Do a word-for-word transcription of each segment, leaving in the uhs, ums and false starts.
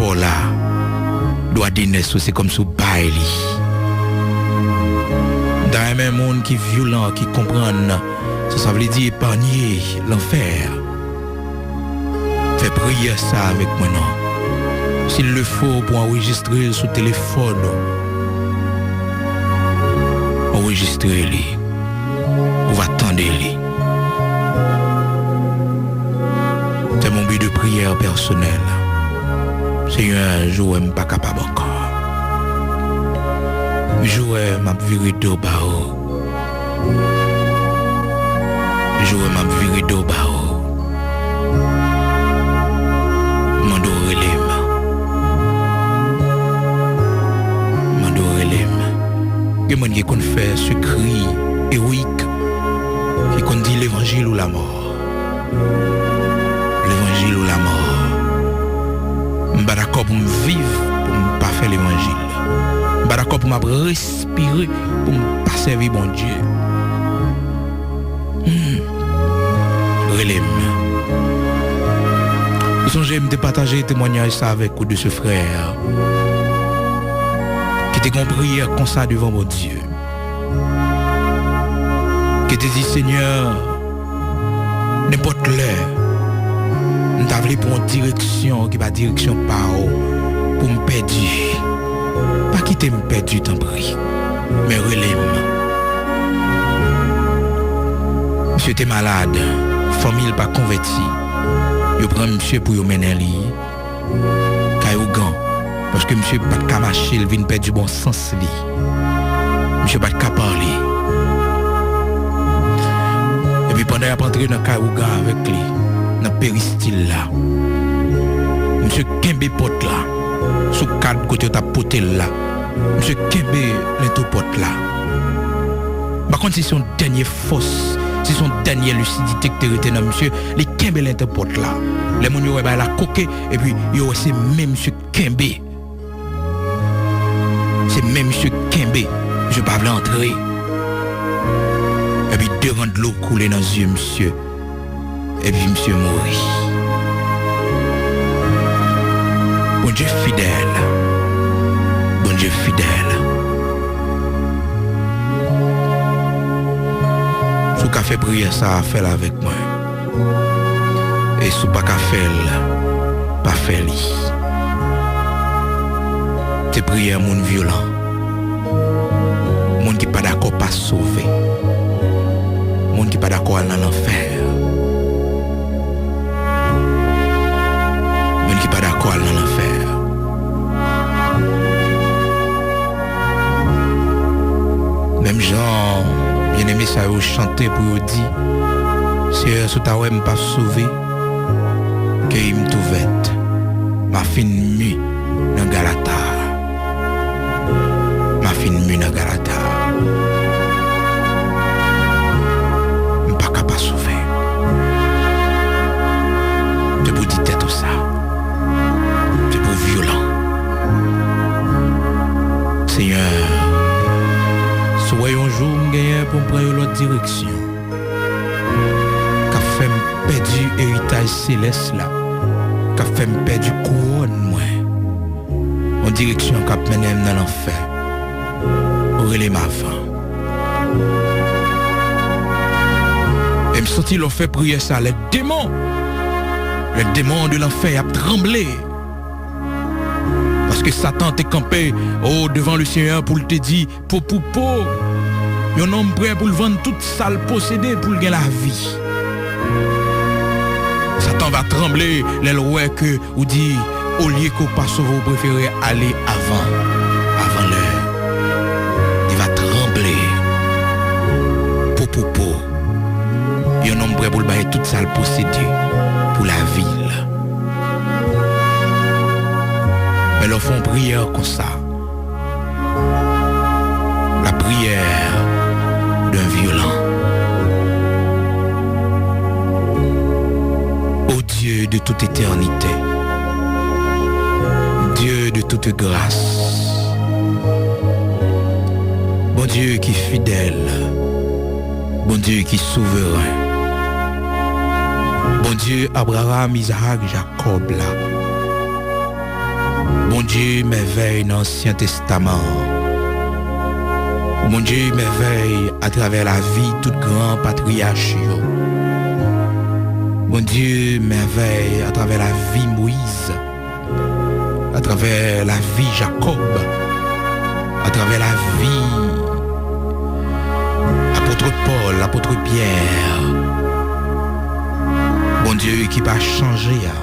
pa w la. Dwa denès ou, se kòmsi w bay li. M ta renmen moun ki vyolan, ki konprann sa sa vle di epanye lanfè. Fè priyè sa avèk mwen non. S'il le faut, pou anrejistre l sou telefòn ou, anrejistre li. Ou va tande li. Fè m yon bi de priyè pèsonèl. Senyè, jou wè m pa kapab ankò. Jou wè m ap vire do ba ou. Jou wè m ap vire do ba ou. Mande w rele m. Mande w rele m. Gen moun ki konn fè sekri ewoyik, ki konn di levanjil ou lamò. Levanjil ou lamò. M pa dakò pou m viv pou m pa fè levanjil. M pa dakò pou m ap respire pou m pa sèvi Bondye. Hmm. Rele m. Ou sonje m te pataje temwanyaj sa avèk ou de se frè ki te gen yon priyè konsa devan Bondye. Ki te di, Senyè, nenpòt lè, m ta vle pran yon direksyon ki pa direksyon pa w pou m pèdi. Pa kite m pèdi, tanpri. Men rele m. Misye te malad, fanmi l pa konvèti. Yo pran misye pou yo mennen li kay ougan, paske misye pa t ka mache, l vin pèdi bon sans li. Misye pa t ka pale. Epi pandan y ap antre nan kay ougan avèk li, nan peristil la, misye kenbe pòt la, sou kad kote yo t ap pote l la, misye kenbe lento pòt la. M pa konn si se yon dènye fòs, si se yon dènye lisidite ki te rete nan misye, li kenbe lento pòt la. Lè moun yo wè bagay la koke, epi yo wè se men misye kenbe. Se men misye kenbe. Misye pa vle antre. Epi de ran dlo koule nan zye misye. Epi misye mouri. Bondye fidèl. Bondye fidèl. Si w ka fè priyè sa a, fè l avèk mwen. E si w pa ka fè l, pa fè li. Se priyè moun vyolan. Moun ki pa dakò pa sove. Moun ki pa dakò al nan lanfè. Moun ki pa dakò al nan lanfè. Menm jan byeneme sa yo chante pou yo di, Seyè, si w ta wè m p ap sove, keyi m tou vèt, m a fin mi nan Galata. M a fin mi nan Galata. M pa ka pa sove. Se pou di tèt ou sa. Se pou vyolan. Senyè, si w wè yon jou m genyen pou m pran yon lòt direksyon, k ap fè m pèdi eritaj selès la, k ap fè m pèdi kouwòn mwen, yon direksyon k ap mennen m nan lanfè, rele m avan. E m santi lè w fè priyè sa, les démons, les démons de l'enfer ap tranble. Paske Satan te kanpe, o, devan le Senyè pou l te di, po pou po, yon nonm prè pou l vann tout sa l posede pou l gen lavi. Satan va tranble lè l wè ke ou di, olye ke w pa sove, w prefere ale avan, avan lè. Il va trembler. Po pou po. Yon nonm prè pou l bay tout sa l posede pou lavi l. Men lè w fè yon priyè konsa, la prière d'un violent. Ô Dieu de toute éternité, Dieu de toute grâce, Bondye ki fidèl, Bondye ki souveren, Bondye Abraram, Izak, Jakòb la. Bondye mèvèy nan Ansyen Testaman an. Bondye mèvèy atravè lavi tout gran patriyach yo. Bondye mèvèy atravè lavi Moyiz, atravè lavi Jakòb, atravè lavi apot Pòl, apot Pyè. Bondye ki pa chanje a.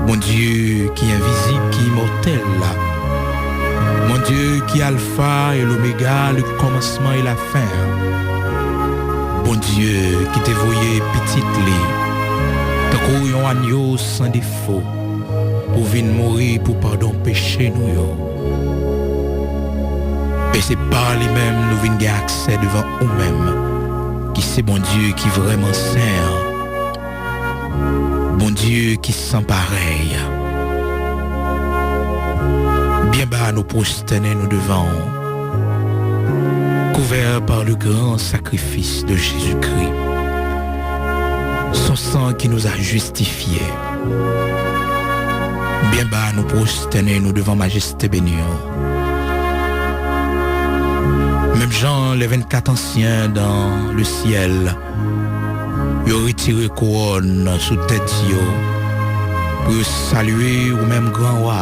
Bondye ki envizib, ki imòtèl la. Bondye ki Alfa e Lomega, le kòmansman e lafen an. Bondye ki te voye pitit li tankou yon anyo san defo pou vin mouri pou padon peche nou yo. E se pa li menm nou vin gen aksè devan ou menm, ki se Bondye ki vrèman sen an. Bondye ki san parèy. Byen ba nou pwostène nou devan ou, kouvè pa le gran sakrifis de Jezikri, son san ki nou a jistifye. Byen ba nou pwostène nou devan majeste beni an. Menm jan le vennkat ansyen dan le syèl, yo retire kouwòn sou tèt yo pou yo salye ou menm gran wa,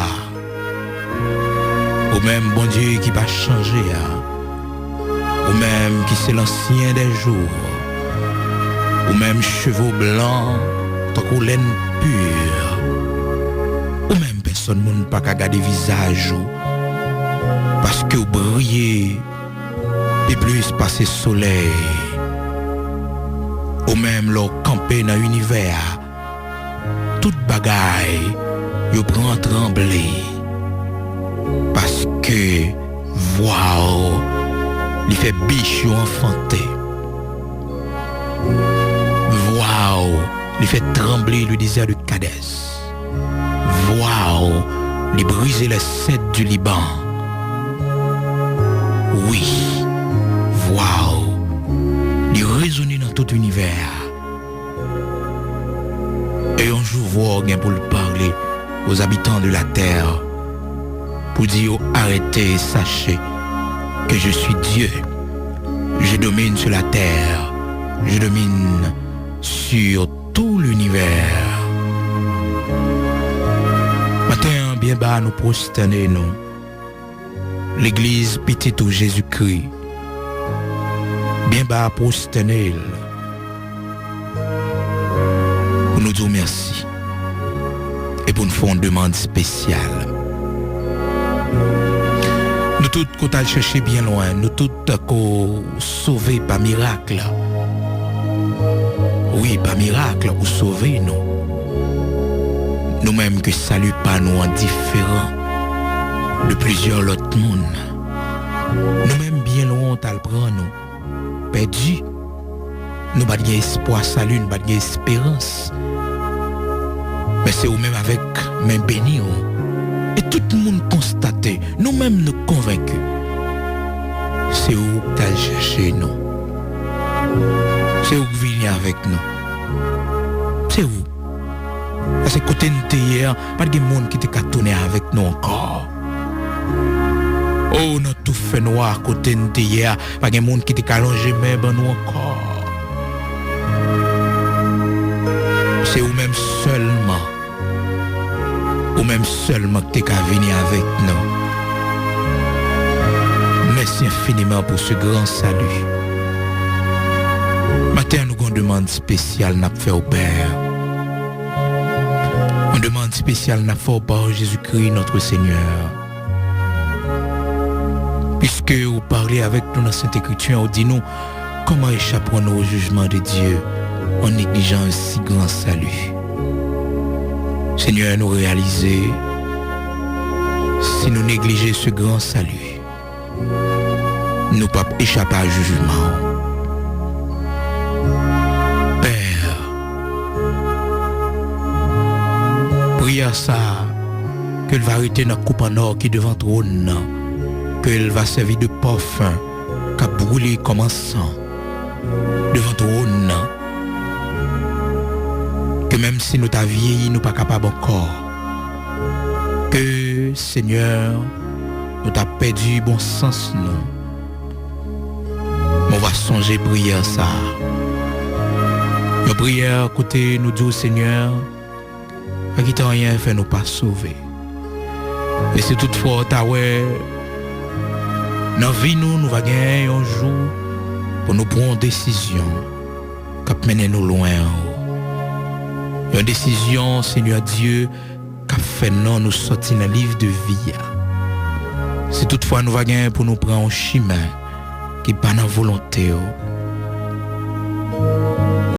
ou menm Bondye ki pa chanje a, ou menm ki se lansyen dè jou, ou menm cheve w blan tankou lenn pi, ou menm pèsòn moun pa ka gade vizaj ou, paske w briye pi plis pase solèy. Ou menm lè w kanpe nan inivè a, tout bagay yo pran tranble, paske vwa w li fè bich yo anfante. Vwa w li fè tranble le désert de Kadès. Vwa w li brize les cèdres du Liban. Wi, vwa w li rezone nan tout inivè a. E yon jou vwa w gen pou l pale aux habitants de la terre pou di yo arete, sachez que je suis Dieu. Je domine sur la terre. Je domine sur tout l'univers. Maten an, byen ba nou pwostène nou. Legliz pitit ou Jezikri, byen ba pwostène l pou nou di w mèsi e pou n fè yon demann espesyal. Nou tout ko t al chèche byen lwen, nou tout ko sove pa mirak. Wi, pa mirak ou sove nou. Nou menm ke sali pa nou an diferan de plizyè lòt moun. Nou menm byen lwen w t al pran nou. Pèdi. Nou pa t gen espwa sali, nou pa t gen esperans. Men se ou menm avèk men beni w. E tout moun konstate, nou menm nou konvenki. Se ou k t al chèche nou. Se ou k vini avèk nou. Se ou. Paske kote n te ye a, pa t gen moun ki te ka tounen avèk nou ankò. O, nan tou fènwa kote n te ye a, pa gen moun ki te ka lonje men ban nou ankò. Se ou menm sèlman. Ou menm sèlman ki te ka vini avèk nou. Mèsi enfiniman pou se gran sali. Maten an, nou gen yon demann espesyal n ap fè w, Pè. Yon demann espesyal n ap fè w pa Jezikri, notre Seigneur. Piske ou pale avèk nou nan Sent Ekriti an, ou di nou, comment échapperons-nous au jugement de Dieu en négligeant un si grand salut? Senyè, nou reyalize, si nou neglije se gran sali, nou p ap echape a jijman w. Pè, priyè sa a, ke l va rete nan koup an ò ki devan twòn nan, ke l va sèvi de pòfen k ap boule kòm ansan devan twòn nan, ke menm si nou ta vyeyi, nou pa kapab ankò, ke Senyè, nou ta pèdi bon sans nou. Men w va sonje priyè sa a. Yon priyè kote nou di w, Senyè, pa kite anyen fè nou pa sove. E si toutfwa w ta wè nan vi nou, nou va gen yon jou pou nou pran yon desizyon k ap mennen nou lwen anwo. Yon desizyon, Senyè Dye, k ap fè non nou sòti nan liv de vi a. Si toutfwa nou va gen pou nou pran yon chimen ki pa nan volonte w,